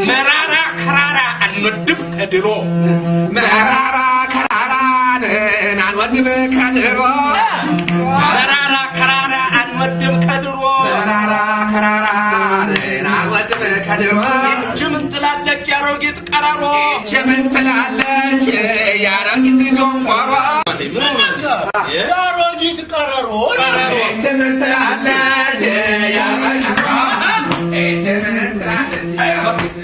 መራራ ከራራ አንወድም ከድሮ። መራራ ከራራን አንወድም ከድሮ። መራራ ከራራ አንወድም ከድሮ። መራራ ከራራን አንወድም ከድሮ። ይህች ምን ትላለች ያሮጊት ቀረሮ? ይህች ምን ትላለች ያሮጊት ደንቆሮ? የአሮጊት ቀረሮ። ይህች ምን ትላለች ያሮጊት፣ ይህች ምን ትላለች ያሮጊት?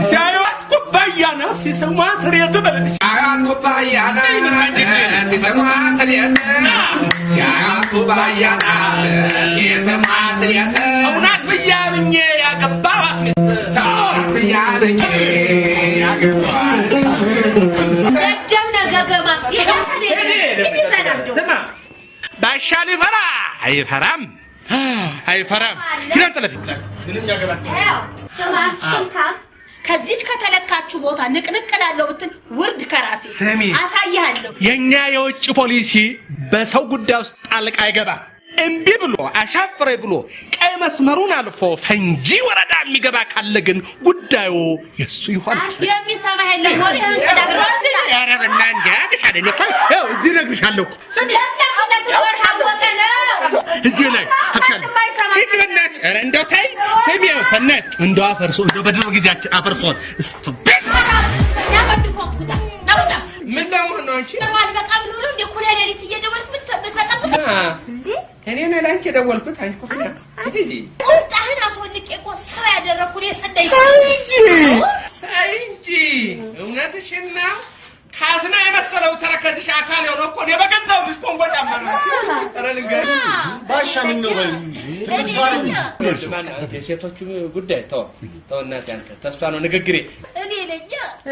ሲያዩት ኩባያ ናት፣ ሲስሟት ሬት በለች። ሲያዩት ኩባያ ናት ሲስሟት ሬት፣ ሲያዩት ኩባያ ናት ሲስሟት ሬት። ሰው ናት ብዬ አምኜ ያገባኋት ሚስት። ሰው ናት ብዬ አምኜ ያገባኋት። ደደብ ነህ ገገማ። ስማ፣ ባሻ ሊፈራ አይፈራም አይፈራም። ኪዳን ጥለፊ ምንም ያገባል። ስማ ሽንካ፣ ከዚች ከተለካችሁ ቦታ ንቅንቅ እላለሁ ብትል ውርድ ከራሴ። ስሚ። አሳይሃለሁ። የኛ የውጭ ፖሊሲ በሰው ጉዳይ ውስጥ ጣልቃ አይገባም። እምቢ ብሎ አሻፍሬ ብሎ ቀይ መስመሩን አልፎ ፈንጂ ወረዳ የሚገባ ካለ ግን ጉዳዩ የሱ ይሆናል። የሚሰማ የለም። ወሬህን ቅዳ። ኧረ በእናትህ አይደል እኮ፣ ይኸው እዚህ እነግርሻለሁ እኮ። ስሚ፣ እዚህ ላይ አፍሻለሁ። ሂጂ በእናትሽ። ኧረ እንደው ተይ። ስሚ፣ ይኸው ሰናይት እንደው አፈርሶ እንደው በድሮ ጊዜያችን አፈርሶን ስቱፒድ። ምን ለመሆን ነው አንቺ? እኔ ነኝ ለአንቺ የደወልኩት። አንቺ እኮ ሂጂ እዚህ። ቁምጣህን አስወልቄ እኮ ሰው ያደረግኩ እኔ ሰናይት። እንጂ ተይ እንጂ፣ እውነትሽን ነው። ካዝና የመሰለው ተረከዝሽ አካል የሆነ እኮ እኔ በገዛው ልጅ ኮንጎ ጫማ ነው። ኧረ ልንገርሽ። ባሻ ምን ነው በል፣ ትልቅ ሰው አይደል? የሴቶቹ ጉዳይ ተው ተው፣ እናቴ አንተ ተስፋ ነው ንግግሬ። እኔ ነኝ።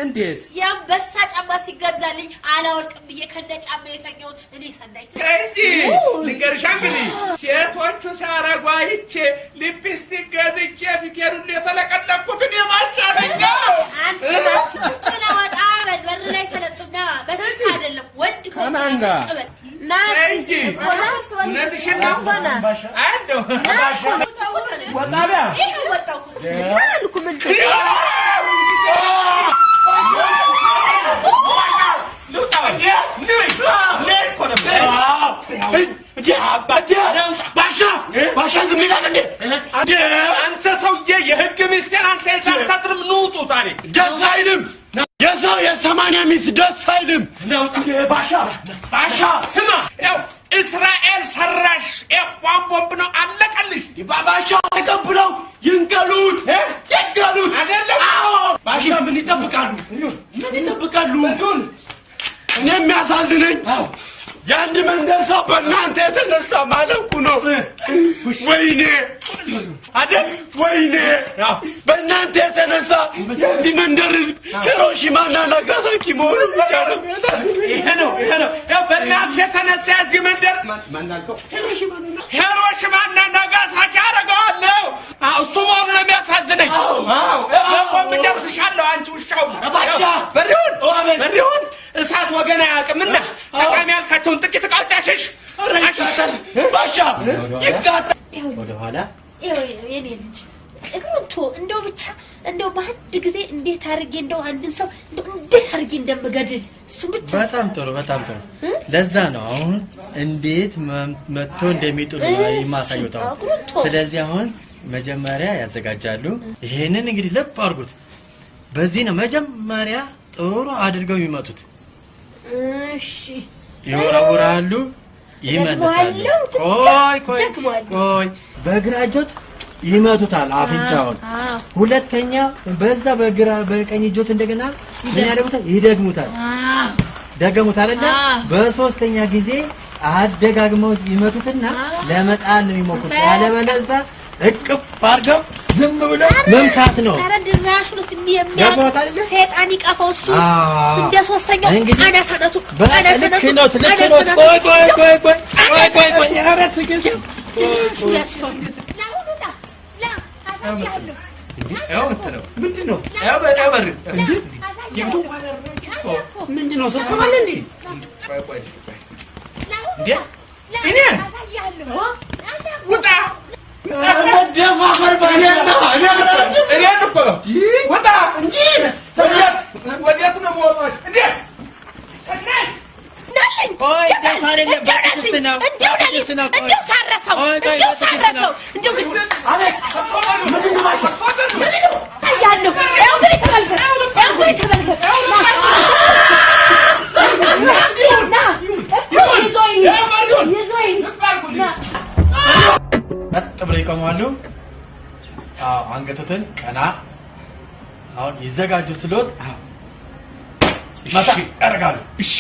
እንዴት? የአንበሳ ጫማ ሲገዛልኝ አላወልቅም ብዬ ከነ ጫማ የተኛሁት እኔ ሰናይት። ተይ እንጂ፣ ልንገርሽ እንግዲህ ሴቶቹ ሲያረጉ አይቼ ሊፕስቲክ ገዝቼ ፊቴን ሁሉ የተለቀለቅኩት እኔ ባሻ ነኝ። አንተ ወጣ በል፣ በር ላይ ተለጥፍና በስልክ አይደለም ወንድ ከማን ጋር? ቅበል ና። ተይ እንጂ፣ እውነትሽን ነው። እንደው ወጣ በያ። ይኸው ወጣሁ አልኩ ምን? ባሻ ባሻ ዝም ይላል እንዴ? አንተ ሰውዬ የህግ ሚስቴር አንተ የሳታትርም ንውጡ ታሪ። ደስ አይልም። የሰው የ80 ሚስት ደስ አይልም። ባሻ ባሻ ስማ፣ ያው እስራኤል ሰራሽ F1 ቦምብ ነው፣ አለቀልሽ። ባሻ ተቀብለው ይንቀሉት ይንቀሉት። አይደለም? አዎ ባሻ ምን ይጠብቃሉ? ምን ይጠብቃሉ? እኔ የሚያሳዝነኝ የአንድ መንደር ሰው በእናንተ የተነሳ ማለቁ ነው። ወይኔ አይደል? ወይኔ፣ በእናንተ የተነሳ የዚህ መንደር ህዝብ ሂሮሺማና ናጋሳኪ መሆኑ ብቻ ነው የሚያሳዝነኝ። ይሄ ነው ይሄ ነው። ያው በእናንተ የተነሳ የዚህ መንደር ሂሮሺማና ናጋሳኪ አደርገዋለሁ። አዎ፣ እሱ መሆኑ ነው የሚያሳዝነኝ። አዎ፣ በቦምብ ጨርስሻለሁ። አንቺ ውሻው። ባሻ! በሪሁን በሪሁን፣ እሳት ወገን አያውቅምና ጠቃሚ ያልካቸውን ጥቂት እቃዎች አሽሽ አሽሽ። ባሻ ይቃጠል። ወደኋላ። ይኸው የኔ ልጅ እግሩን ቶ እንደው ብቻ እንደው በአንድ ጊዜ እንዴት አድርጌ እንደው አንድን ሰው እንደው እንዴት አድርጌ እንደምገድል እሱን ብቻ። በጣም ጥሩ፣ በጣም ጥሩ። ለዛ ነው አሁን እንዴት መጥቶ እንደሚጥሉ ነው የማሳየው አሁን። ስለዚህ አሁን መጀመሪያ ያዘጋጃሉ። ይሄንን እንግዲህ ልብ አድርጉት። በዚህ ነው መጀመሪያ ጥሩ አድርገው የሚመቱት። እሺ። ይወረውራሉ፣ ይመልሳሉ። ደግመዋለሁ። ቆይ ቆይ። ደግመዋለሁ። ቆይ፣ በግራ እጆት ይመቱታል አፍንጫውን። ሁለተኛ በዛ በግራ በቀኝ እጆት እንደገና ምን ያደርጉታል? ይደግሙታል። ደገሙት አይደለ? በሶስተኛ ጊዜ አደጋግመው ይመቱትና ለመጣል ነው የሚሞክሩት። ያለበለዚያ እቅፍ አድርገው ዝም ብለው መምታት ነው። ኧረ ድራሹንስ የሚያውቅ ገባዎት አይደለ? ሰይጣን ይቀፈው እሱ። አዎ። እንደ ሶስተኛው እንግዲህ አናት አናቱ በቃ አናት ልክ አናቱ ነው፣ ልክ አናት ነው። አናቱ። ቆይ ቆይ ቆይ ቆይ ቆይ ቆይ ቆይ፣ ኧረ ትዕግስት። ድራሹ ያስፈው። ና አሁን ውጣ። ና አሳይሃለሁ። ያው እንትን ነው። ምንድን ነው? ያው ያው በር እንዴ? አሳይሃለሁ። ምንድን ነው? ስብሰባ አለ እንዴ? ቆይ ቆይ ቆይ። ና አሁን እንዴ? ውጣ። ና እኔ? አሳይሃለሁ። አንተ ውጣ! መደፋፈር ባለ እኔን እኮ ነው። ውጣ እንጂ ወዴት ነው የምወጣው? እንዴት? ሰናይት! ናለኝ። ቆይ ደስ አይደለም፣ በትዕግስት ነው፣ እንደው ናለኝ። በትዕግስት ነው። ቆይ እንደው ሳረሰው ቆይ ቆይ፣ እንደው በትዕግስት ነው። ሳረሰው እንደው ግን አሳይሃለሁ። ያው እንግዲህ ተመልከት። ያው እንግዲህ ተመልከት። ና ና ይዞኝ ይዞኝ ና። ቀጥ ብለው ይቆማሉ። አዎ፣ አንገቶትን ቀና። አሁን ይዘጋጁ ስሎት መታ ያደርጋሉ። እሺ።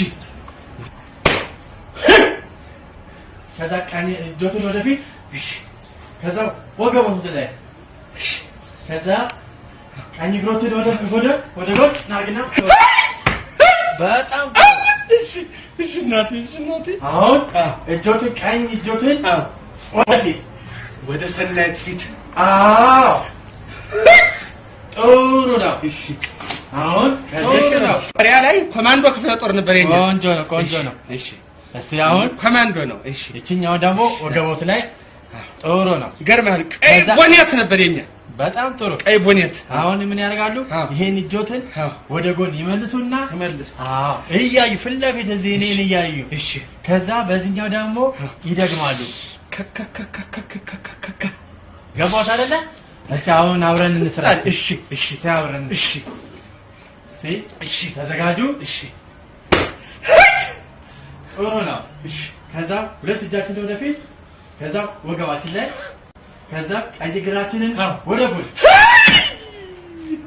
ከዛ ቀኝ እጆትን ወደፊት፣ ከዛ ወገቡን ወደ ላይ፣ ከዛ ቀኝ እግሮትን ወደ ወደ ወደ ጎን እናድርግና በጣም ጥሩ። እሺ እሺ እናቴ፣ እሺ እናቴ። አሁን እጆትን ቀኝ እጆትን ወደፊት። ወደ ሰናይት ፊት። አዎ፣ ጥሩ ነው። እሺ። አሁን ጥሩ ነው። ኮሪያ ላይ ኮማንዶ ክፍለ ጦር ነበር የኛ። ቆንጆ ነው፣ ቆንጆ ነው። እሺ። እስቲ አሁን ኮማንዶ ነው። እሺ። ይችኛው ደግሞ ወገቦት ላይ ጥሩ ነው። ይገርምሃል፣ ቀይ ከዛ- ቦኔት ነበር የኛ። በጣም ጥሩ። ቀይ ቦኔት። አሁን ምን ያደርጋሉ? አዎ። ይሄን እጆትን አዎ። ወደ ጎን ይመልሱና ይመልሱ። አዎ፣ እያዩ ፊት ለፊት እዚህ እኔን እያዩ። እሺ። ከዛ በዚህኛው ደግሞ ይደግማሉ። ከከከከከከከከ። ገባዎት አይደለ? እስቲ አሁን አብረን እንስራ። እሺ እሺ። እስቲ አብረን እሺ። እስቲ እሺ። ተዘጋጁ። እሺ። ጥሩ ነው። እሺ። ከዛ ሁለት እጃችንን ወደፊት፣ ከዛ ወገባችን ላይ፣ ከዛ ቀኝ እግራችንን አዎ። ወደ ጎን።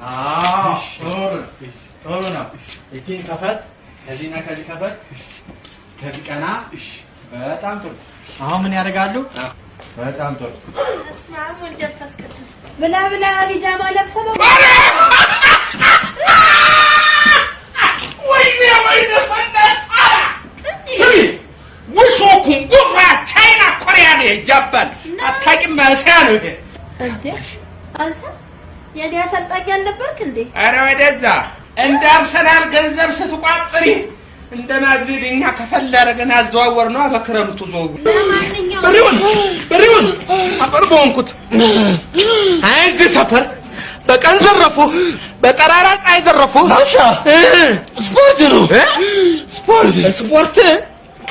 አዎ፣ ጥሩ ነው። ጥሩ ነው። እቺን ከፈት፣ ከዚህና ከዚህ ከፈት፣ ከዚህ ቀና። በጣም ጥሩ። አሁን ምን ያደርጋሉ? በጣም ጥሩ። በስመ አብ ወወልድ ወመንፈስ ቅዱስ። ብላ ብላ ቢጃማ ለብሰህ ነው። ወይኔ ወይኔ ሰናይት! ኧረ ስሚ፣ ውሾ ኩንጉፋ ቻይና ኮሪያ ነው ጃፓን አታውቂም? እስያ ነው ይሄ። እንዴ አንተ የኔ አሰልጣኝ አልነበርክ እንዴ? ኧረ ወደዛ፣ እንደ አርሰናል ገንዘብ ስትቋጥሪ እንደ ማድሪድ እኛ ከፈል አደረገን አዘዋወር ነው በክረምቱ ዝውውር። ለማንኛውም በሬውን በሬውን አፈር በሆንኩት። አይ እዚህ ሰፈር በቀን ዘረፉ፣ በጠራራ ፀሐይ ዘረፉ። ባሻ፣ ስፖርት ነው። ስፖርት። ስፖርት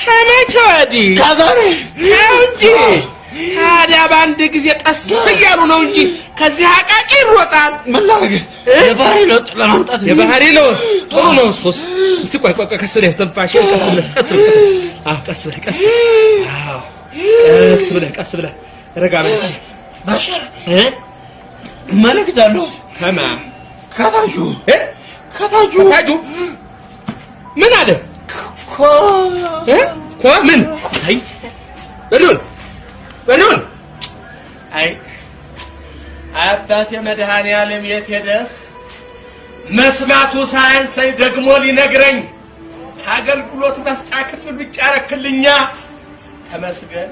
ከመቼ ወዲህ? ከዛሬ። ተው እንጂ ታዲያ፣ በአንድ ጊዜ ቀስ እያሉ ነው እንጂ ከዚህ አቃቂ ይሮጣል። ምን ላድርግ? የባህሪ ለውጥ ለማምጣት። የባህሪ ለውጥ ጥሩ ነው። እሱስ እስቲ ቆይ ቆይ ቆይ፣ ቀስ ብለህ ትንፋሽን ቀስ ብለህ ቀስ ብለህ፣ አዎ፣ ቀስ ብለህ ቀስ፣ አዎ፣ ቀስ ብለህ ቀስ ብለህ ረጋ ብለህ። ባሻ፣ እ መልእክት አለው። ከማ? ከታጁ። እ? ከታጁ። ከታጁ ምን አለ? ኮ እ? ኮ ምን? አይ በሉን በሉን፣ አይ አባቴ መድኃኔዓለም የት ሄደህ? መስማቱ ሳያንሰኝ ደግሞ ሊነግረኝ ከአገልግሎት መስጫ ክፍል ውጭ አረክልኛ። ተመስገን።